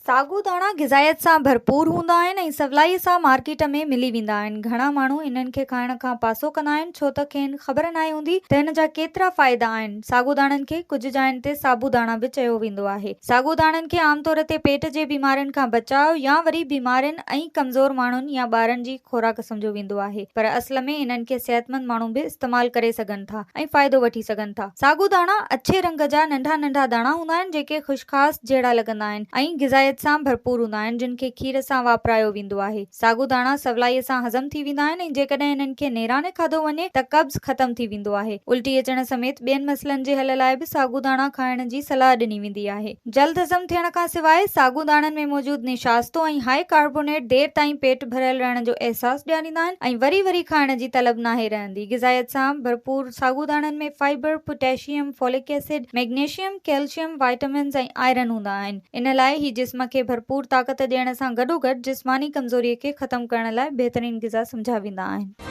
ساڳو داڻا غذائيت سان ڀرپور هوندا آهن ۽ سولائيء سان مارڪيٽ ۾ ملي ويندا آهن. گهڻا ماڻهو انهن کي کائڻ کان پاسو ڪندا آهن ڇو ته کين خبر ناهي هوندي ته هن جا ڪيترا فائدا آهن. ساڳو داڻن کي ڪجهه جاين تي سابو داڻا به چيو ويندو آهي. ساڳو داڻن کي عام طور تي پيٽ جي بيمارين کان بچاء يا وري بيمارين ۽ ڪمزور ماڻهن يا ٻارن جي خوراڪ سمجهيو ويندو آهي پر اصل ۾ انهن کي صحتمند ماڻهو به استعمال ڪري سگهن ٿا ۽ فائدو وٺي سگهن ٿا. ساڳو داڻا اڇي رنگ جا ننڍا ننڍا داڻا هوندا آهن جيڪي خشخاس جهڙا لڳندا آهن ۽ غذائيت سان ڀرپور هوندا آهن جن کي کير سان واپرايو ويندو آهي. ساڳو داڻا سولائيء سان هضم ٿي ويندا آهن ۽ جيڪڏهن انهن کي نيراني کاڌو وڃي ته قبض ختم ٿي ويندو آهي. الٽي اچڻ سميت ٻين مسئلن جي حل لاء به ساڳو داڻا کائڻ جي صلاح ڏني ويندي آهي. جلد هضم ٿيڻ کان سواء ساڳو داڻن ۾ موجود نشاستو ۽ هائي ڪاربونيٽ دير تائين پيٽ ڀريل رهڻ جو احساس ڏياريندا آهن ۽ وري وري کائڻ جي طلب ناهي رهندي. غذائيت سان ڀرپور ساڳو داڻن ۾ fibre, potassium, folic acid, magnesium, calcium, vitamins ۽ iron هوندا آهن. ان لاء هي جسم کي ڀرپور طاقت ڏيڻ سان گڏوگڏ جسماني ڪمزوري کي ختم ڪرڻ لاء بهترين غذا سمجهيا ويندا آهن.